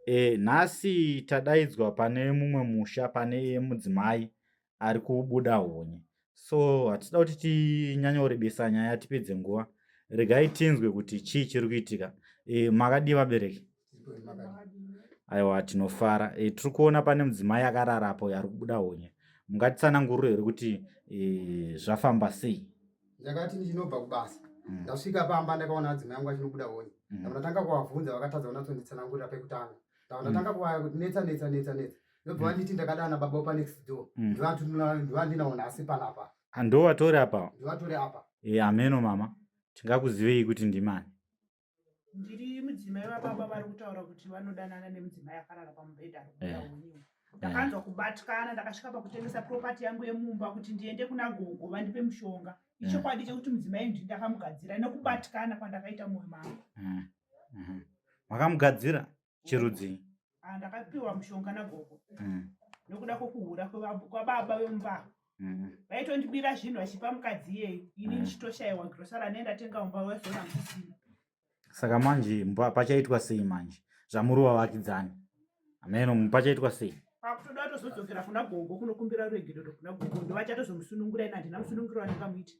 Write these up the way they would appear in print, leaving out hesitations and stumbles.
E, nhasi tadaidzwa pane mumwe musha pane mudzimai ari kubuda honye. So hatida kuti tinyanyorebesa nyaya tipedze nguva. Regai tinzwe kuti chii chiri kuitika. E, makadii vabereki? Aiwa tinofara. E, tiri kuona pane mudzimai akarara apo ari kubuda honye. Mungatitsanangurire here kuti e, zvafamba sei? Ndakati ndichinobva kubasa ndasvika pamba ndakaona adzimai angu achinobuda honye. Ndabva ndatanga kuvabvunza vakatadza kunatsonditsanangurira pekutanga. Ndabva ndatanga kuvanetsa netsa netsa netsa. Ndobva vanditi ndakadana baba pa next door. Ndivandinawo nhasi panapa. Ndovatori apa? Ndivatori apa. E, ameno mama. Tingakuzivei kuti ndimani? Ndiri mudzimai vababa vari kutaura kuti vanodanana nemudzimai akarara pamubhedha ari kubuda honye. Ndakanzwa kubatikana ndakasvika pakutengesa property yangu yemumba kuti ndiende kuna gogo vandipe mushonga. Ichokwadi chekuti mudzimai ndini ndakamugadzira nekubatikana kwandakaita mwoyo mangu. Makamugadzira chirudzii? Ah, ndakapiwa mushonga nagogo nokuda kwokuhura kwababa vemumba. Vaitondibira zvinhu vachipa mukadzi iyeyu ini ndichitoshayiwa grocery ane ndatenga mumba waizoona musisina. Saka manje pachaitwa sei manje zvamuri vavakidzani? Ameno pachaitwa sei? Pakutoda kutozodzokera kuna gogo kunokumbira ruregerero kuna gogo ndovachatozomusunungura ini handina musunungiro wandingamuita.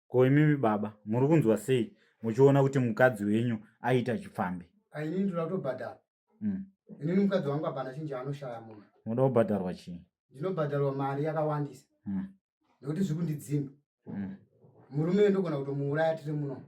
Ko imimi baba muri kunzwa sei muchiona kuti mukadzi wenyu aita chipfambi? Inini ndoda kutobhadhara. Inini mukadzi wangu hapana chinhu chaanoshaya munhu. Munoda kubhadharwa chii? Ndinobhadharwa mari yakawandisa. Nekuti zviri kundidzimba. Murume ndogona kutomuuraya tiri muno.